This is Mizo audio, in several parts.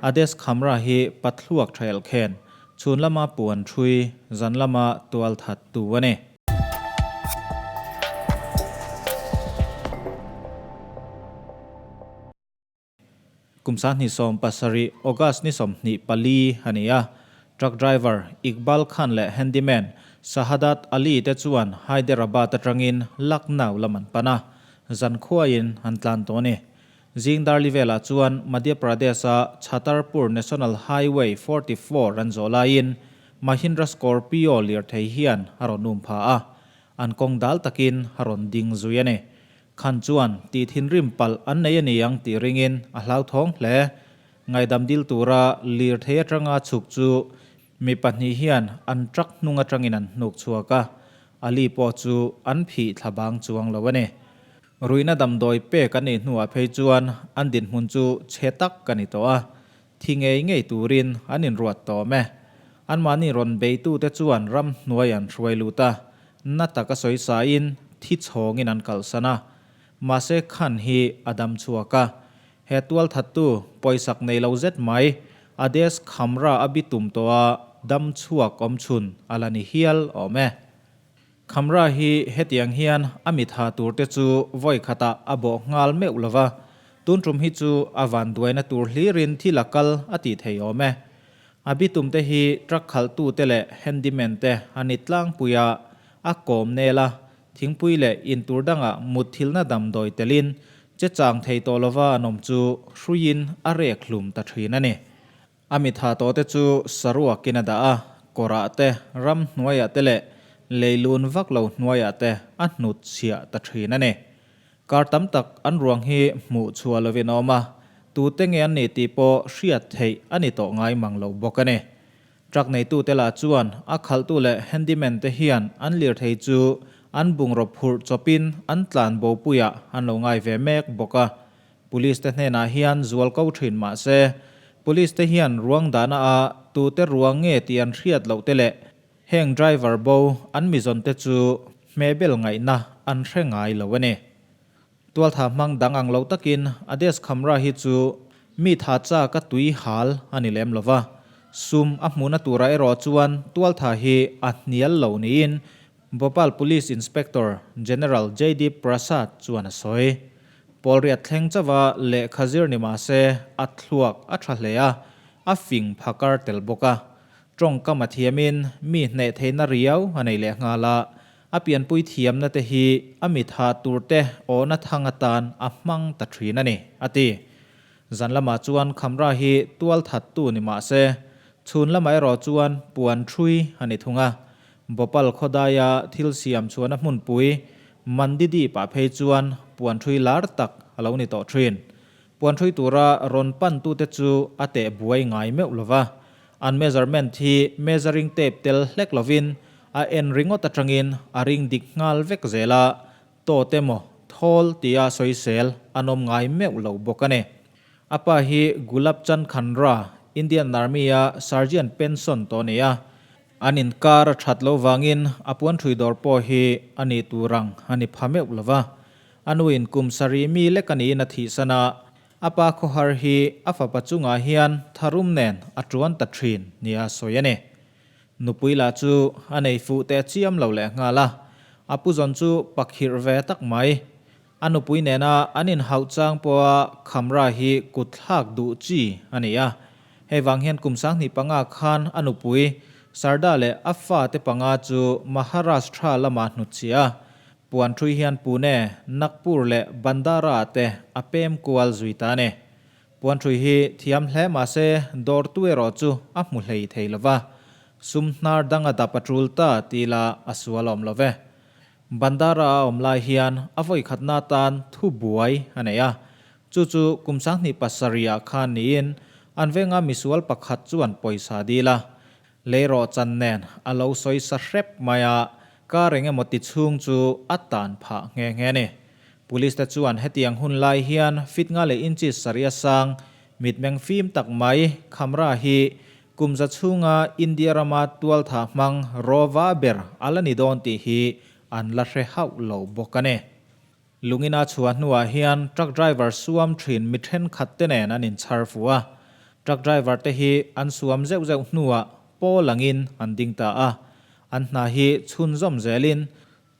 Ades Khamra hi pathluak tha elkhen, chhun lama puan thui, zan lama tual that tu a ni. Kum 2017 August ni 24 a ni a, truck driver Iqbal Khan leh handyman Shahadat Ali te chuan Hyderabad atangin Lucknow lam an pan a, zankhuain an tlan tawh a ni. Zing darli velah chuan Madhya Pradesh-a Chhatarpur National Highway 44 an zawh laiin Mahindra Scorpio lirthei hian a rawn um pha a, an kawng dal takin a rawn ding zui a ni. Khan chuan tih thinrim palh an nei a ni ang tih ringin a hlauthawng hle. Ngaidam dil tura lirthei atanga chhuk chu mi pahnih hian an truck hnung atangin an hnuk chhuak a, Ali pawh chu an phih thla bang chuang lo a ni. Ruihna damdawi pek an nih hnuah phei chuan an dinhmun chu chhe tak a ni tawh a, thi ngei ngei turin an inruat tawm e. Anmahni rawn beitute chuan ramhnuai an hruai lut a, na taka sawi sain thi chhawngin an kalhsan a. Mahse Khan hi a dam chhuak a. He tualthattu pawisak nei lo zet mai Adesh Khamra a bi tum tawh a dam chhuak awm chhun a la ni hial awm e. Khamra hi hetiang hian a mitha turte chu vawi khatah a bawh nghal meuh lo va, tun tum hi chu a vanduaina tur hlirin thil a kal a tih thei awm e. A bitumte hi truck khalhtute leh handyman te a ni tlangpui a, a kawm nel a, thingpui leh intur dangah mutthilna damdawi telin che chang thei tawh lova an awm chu hruiin a rek hlum ta thin a ni. A mitha tawhte chu saruakin a dah a, kawrah te, ramhnuaiah te leh leilun vak lo hnuaiah te a hnut chhiah ta thin a ni. Kar tam tak an ruang hi hmuh chhuah lovin a awm a, tute nge an nih tih pawh hriat theih a ni tawh ngai mang lo bawk a ni. Truck neitute lah chuan a khalhtu leh handyman te hian an lirthei chu an bungraw phurh chawpin an tlan bopuiah an lo ngai ve mek bawk a. Police te hnenah hian zual ko thin mah se, Police te hian ruang dahna a tute ruang nge tih an hriat loh te leh heng driver bo an mizawn te chu hmehbel ngaihna an hre ngai lo a ni. Tualtha hmang dang ang lo takin Adesh Khamra hi chu mi tha chak a tui hal a ni lem lo va, sum a hmuhna turah erawh chuan tualtha hi a hnial lo niin Bhopal Police Inspector General Jaydeep Prasad chuan a sawi. Pawlriat thleng chauha lehkha zir ni mah se a thluak a tha hle a, a fing phakar tel bawk a. Tawngkam a thiamin mi hneh theihna riau a nei leh nghal a, a pianpui thiamna te hi a mitha tur te awhna thang atan a hmang ta thin a ni, a ti. Zan lamah chuan Khamra hi tual thattu ni mah se, chhun lamah erawh chuan puan thui a ni thung a. Bhopal khawdaia thil siam chhuahna hmunpui Mandidip ah phei chuan puan thui lar tak a lo ni tawh thin. Puan thui tura rawn pantute chu a teh buai ngai meuh lo va, an measurement hi measuring tape tel hlek lovin a en ringawt atangin a ring dik nghal vek zel a, tawt emaw thawl tia sawisel an awm ngai meuh lo bawk a ni. A pa hi Gulab Chand Khanra, Indian Army-a Sergeant pension tawh a ni a, an inkar a that loh vangin a puan thui dawr pawh hi a nih tur ang a ni pha meuh lo va. A nuin kum sarih mi lek a niin a thihsan a, a pa khawhar hi a fapa chungah hian tharum nen a tuan ta thin nia sawi a ni. Nupui lah chu a nei fuh teh chiam lo leh nghal a, a pu zawn chu pakhirh ve tak mai. A nupui nena an inhauh chang pawha Khamra hi kut thlak duh chi a ni a. Hei vang hian kum 25 khan a nupui Sarda leh a fate panga chu Maharashtra lamah hnutchhiah a, Puan thui hian Pune, Nagpur leh Bandara te a pem kual zui ta a ni. Puan thui hi thiam hle mah se dawrtu erawh chu a hmu hlei thei lo va, sum hnar dang a dap a tul ta tih lah a sual awm lo ve. Bandara a awm lai hian a vawi khatna atan thu buai a nei a, chu chu kum 2007 ah khan niin an venga misual pakhat chuan pawisa dil a, Leirawh chan nen a lo sawi sa hrep mai a, kar eng emaw ti chhung chu a tan phah nghe nghe a ni. Police te chuan hetiang hun lai hian fit nga leh inches sarih a sang, mitmeng fim tak mai Khamra hi kum za chhunga India rama tualtha hmang rawva ber a la ni dawn tih hi an la hre hauh lo bawk a ni. Lungina chhuah hnuah hian truck driver suam thin mi thenkhat te nen an inchhar fuh a. Truck driver te hi an suam zeuh zeuh hnuah pawl angin an ding ta a, an hna hi chhunzawm zelin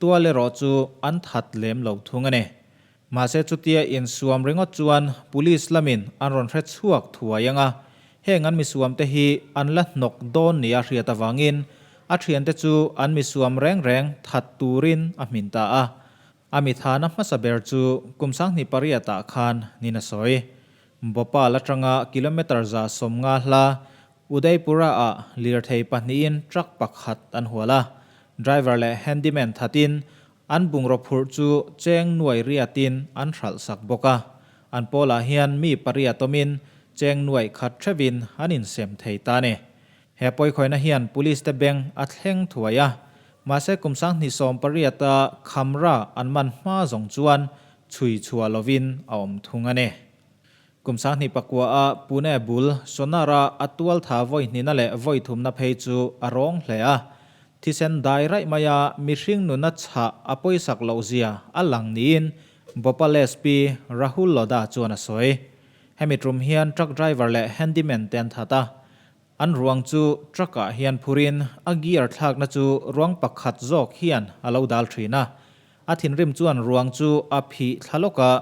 tual erawh chu an that lem lo thung a ni. Mahse chutia insuam ringawt chuan police lamin an rawn hre chhuak thuai ang a, heng an misuamte hi an la hnawk dawn nia hriat avangin a thiante chu an misuam reng reng that turin a hmin ta a. A mithana hmasa ber chu kum 2008 ah khan nin a sawi. Bhopal atanga kilometre 150 hla Udaipura-ah lirthei pahnihin truck pakhat an hual a, driver leh handyman thatin an bungraw phurh chu cheng nuai riatin an hralh sak bawk a. An pawlah hian mi pariat awmin cheng nuai khat theuhin an insem thei ta a ni. He pawikhawiina hian police te beng a thleng thuai a, mahse kum 2018-a Khamra an man hma zawng chuan chhui chhuah lovin a awm thung a ni. Kum 2009 a Pune bul Sonara a tual tha vawi hnihna leh vawi thumna phei chu a rawng hle a. Thisen dai raih maia mihring nuna chhah a pawisak loh zia a lang niin Bhopal SP Rahul Lodha chuan a sawi. Hemi tum hian truck driver leh handyman te an that a. An ruang chu truck ah hian phurin a gear thlakna chu ruang pakhat zawk hian a lo dal thin a. A thinrim chuan ruang chu a phih thla lawk a,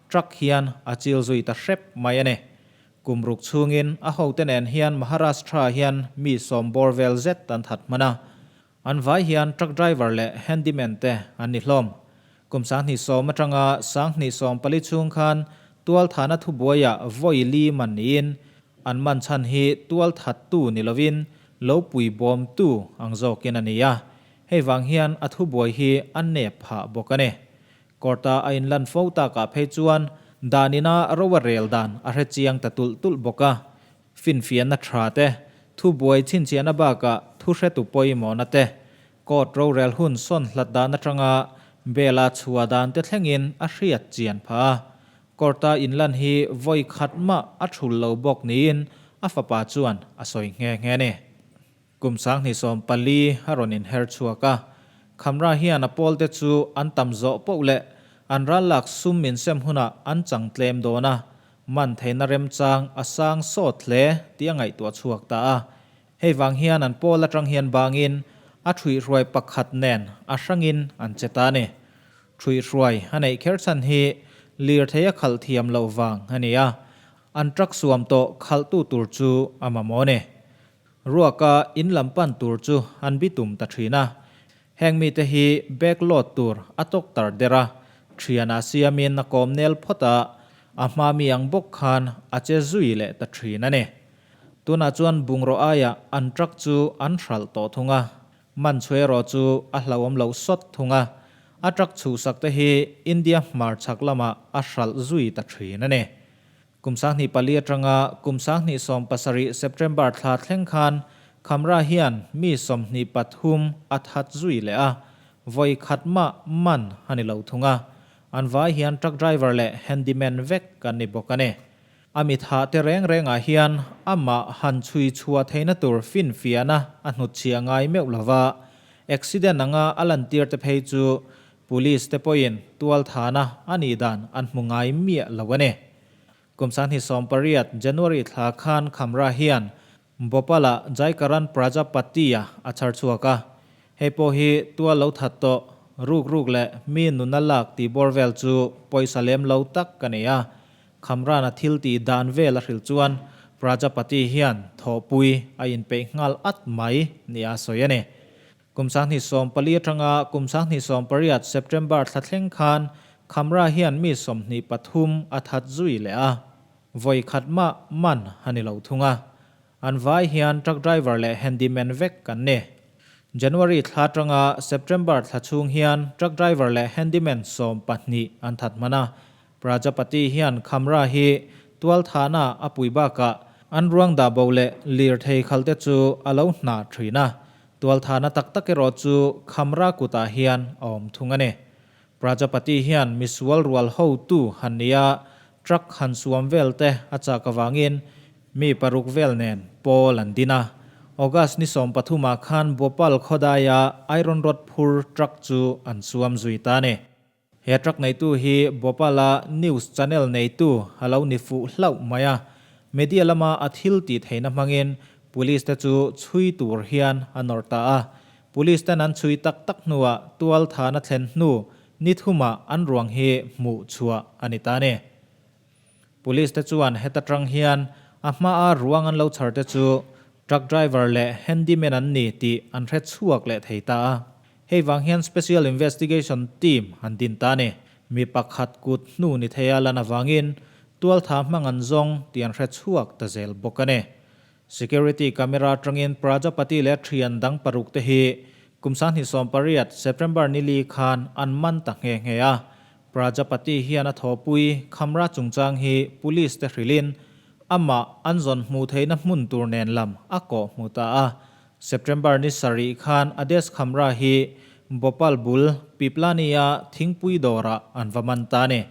truck hian a chil zui ta hrep mai a ni. Kum ruk chhungin a hote nen hian Maharashtra hian mi sawm bawr vel zet an that hman a. An vai hian truck driver leh handyman te an ni hlawm. Kum 2010 atanga 2014 chhung khan tualthana thubuaiah vawi li man niin an man chhan hi tualthattu ni lovin lo pui bawmtu ang zawkin a ni a, hei vang hian a thubuai hi a nep phah bawk a ni. Court-a a inlan fo takah phei chuan danina ro a rel dan a hre chiang ta tulh tulh bawk a, Finfiahna tha te, thubuai chhinchhiahna bakah thuhretu pawimawhna te, court rorel hun sawn hlat dan atanga bail-a chhuah dan te thlengin a hriat chian phah a. Court-a inlan hi vawi khat mah a thul lo bawk niin a fapa chuan a sawi nghe nghe a ni. Kum 2014 a rawn inher chhuak a, Khamra hian a pawlte chu an tam zawh poh leh an ral lak sum insem hunah an chang tlem dawn a, man theihna remchang a sang sawt hle tih a ngaihtuah chhuak ta a. Hei vang hian an pawl atang hian bangin a ṭhuihhruai pakhat nen a hrangin an che ta a ni. Ṭhuihhruai a neih kher chhan hi lirthei a khalh thiam loh vang a ni a, an truck suam tawh khalhtu tur chu a mamawh a ni. Ruaka in lam pan tur chu an bitum ta thin a, heng mite hi bag load tur a tawk tar der a, thianah siamin a kawm nel phawt a, a hma mi ang bawk khan a che zui leh ta thin a ni. Tunah chuan bungraw aiah an truck chu an hralh tawh thung a, man chhu erawh chu a hlauhawm loh sawt thung a, a truck chhuhsak te hi India hmarchhak lamah a hralh zui ta thin a ni. Kum 2004 atanga kum 2017 September thla thleng khan Khamra hian mi 23 a that zui leh a, vawi khat mah man a ni lo thung a. An vai hian truck driver leh handyman vek an ni bawk a ni. A mi thah te reng rengah hian amah han chhui chhuah theihna tur finfiahna a hnutchhiah ngai meuh lova, accident anga a lantir te phei chu Police te pawhin tualthana a nih dan an hmu ngai miah lo a ni. Kum 2018 January thla khan Khamra hian Bhopal-ah Jaikaran Prajapati-a a chhar chhuak a. Hei pawh hi tual lo that tawh, ruk ruk leh mi nuna lak tih bawr vel chu pawisa lem lo tak a ni a. Khamrana thil tih dan vel a hrilh chuan Prajapati hian thawhpui a inpeih nghal at mai nia a sawi a ni. Kum 2014 atanga kum 2018 September thla thleng khan Khamra hian mi 23 a that zui leh a, vawi khat mah man a ni lo thung a. An vai hian truck driver leh handyman vek kan ni. January thla atanga September thla chhung hian truck driver leh handyman 12 an that hman a. Prajapati hian Khamra hi tualthana a pui bakah an ruang dah bo leh lirthei khalte chu a lo hna thin a. Tualthana tak tak erawh chu Khamra kutah hian a awm thung a ni. Prajapati hian misual rual hotu han nia truck han suam vel te a chak avangin mi paruk vel nen pawl an din a. August ni 13 ah khan Bhopal khawdaia iron rod phur truck chu an suam zui ta a ni. He truck neitu hi Bhopal-a news channel neitu a lo ni fuh hlauh mai a. Media lama a thil tih theihna hmangin Police te chu chhui tur hian a nawr ta a. Police ten an chhui tak tak hnuah tual thana thlen hnu ni thumah an ruang hi hmuh chhuah a ni ta a ni. Police te chuan heta tang hian a hmaa ruang an lo chhar te chu truck driver leh handyman an ni tih an hre chhuak leh thei ta a. Hei vang hian Special Investigation Team an din ta a ni. Mi pakhat kut hnu ni theia lan avangin tualtha hmang an zawng tih an hre chhuak ta zel bawk a ni. Security camera atangin Prajapati leh thian dang paruk te hi kum 2018 September nili khan an man ta nghe nghe a. Prajapati hian a thawhpui khamra chungchang hi police te hrilhin amah an zawn hmuh theihna hmun tur nen lam a kawh hmu ta a. September ni sarih khan Adesh Khamra hi Bhopal bul Piplani-a thingpui dawrah an va man ta a ni.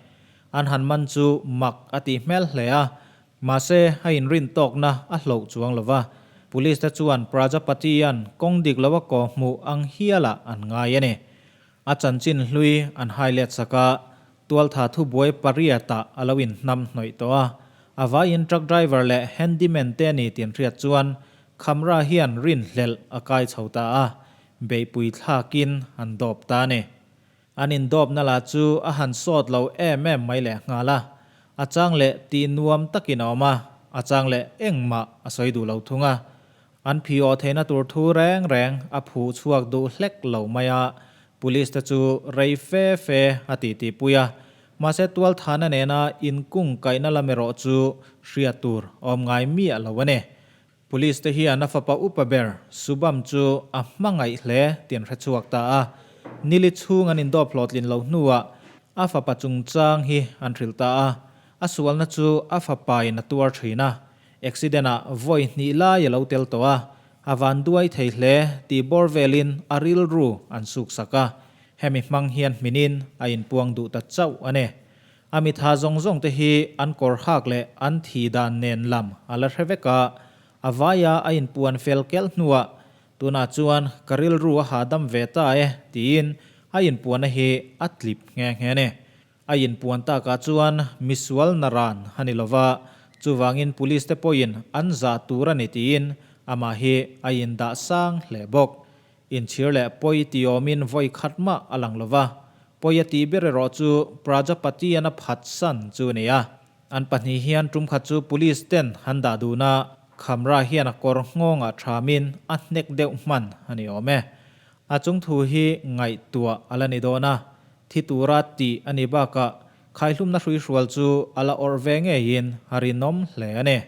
An han man chu mak a tih hmel hle a, Mahse, a inrin tawkna a hloh chuang lo va, Police te chuan Prajapati-a'n kawng dik lo a kaw hmuh ang hialah an ngai a ni. A chanchin hlui an hai let sak a, tualtha thubuai pariatah a lo inhnam hnawih tawh a. A vaiin truck driver leh handyman te a ni tih an hriat chuan Khamra hian rinhlelh a kai chho ta a, beihpui thlakin an dawp ta a ni. An indawpna lah chu a han sawt lo em em mai leh nghal a, a chang leh tih nuam takin a awm a, a chang leh engmah a sawi duh lo thung a. An phi awh theihna tur thu reng reng a phuh chhuak duh hlek lo mai a, Police te chu rei fe fe a tih tihpui a, mahse tualthana nena inkung kaihna lam erawh chu hriat tur awm ngai miah lo a ni. Police te hian a fapa upa ber Subham chu a hmangaih hle tih an hre chhuak ta a. Nili chhung an indawp hlawhtlin lo hnuah a fapa chungchang hi an hrilh ta a. A sualna chu a fapain a tuar thin a. Accident ah vawi hnih lai a lo tel tawh a. A van duai thei hle tih bawr velin a rilru an suk sak a. Hemi hmang hian hminin a inpuang duh ta chauh a ni. A mitha zawng zawng te hi an kawr hak leh an thi dan nen lam a la hre vek a, a vaia a inpuan fel kelh hnuah tunah chuan ka rilru a hahdam ve ta e tiin a inpuanna hi a tlip nghe nghe a ni. A inpuan takah chuan misual naran a ni lova, chuvangin police te pawhin an zah tur a ni tiin amah hi a indah sang hle bawk. Inchhir leh pawi ti awmin vawi khat mah a lang lova, pawi a tih ber erawh chu Prajapati-an a phat san chu a ni a. An pahnih hian tum khat chu Police ten han dah dun a, Khamra hian a kawr nghawngah thamin a hnek deuh hman a ni awm e. A chung thu hi ngaihtuah a la ni dawn a, thi tura tih a ni bakah khaihlumna hruihrual chu a la awrh ve ngeiin a rinawm hle a ni.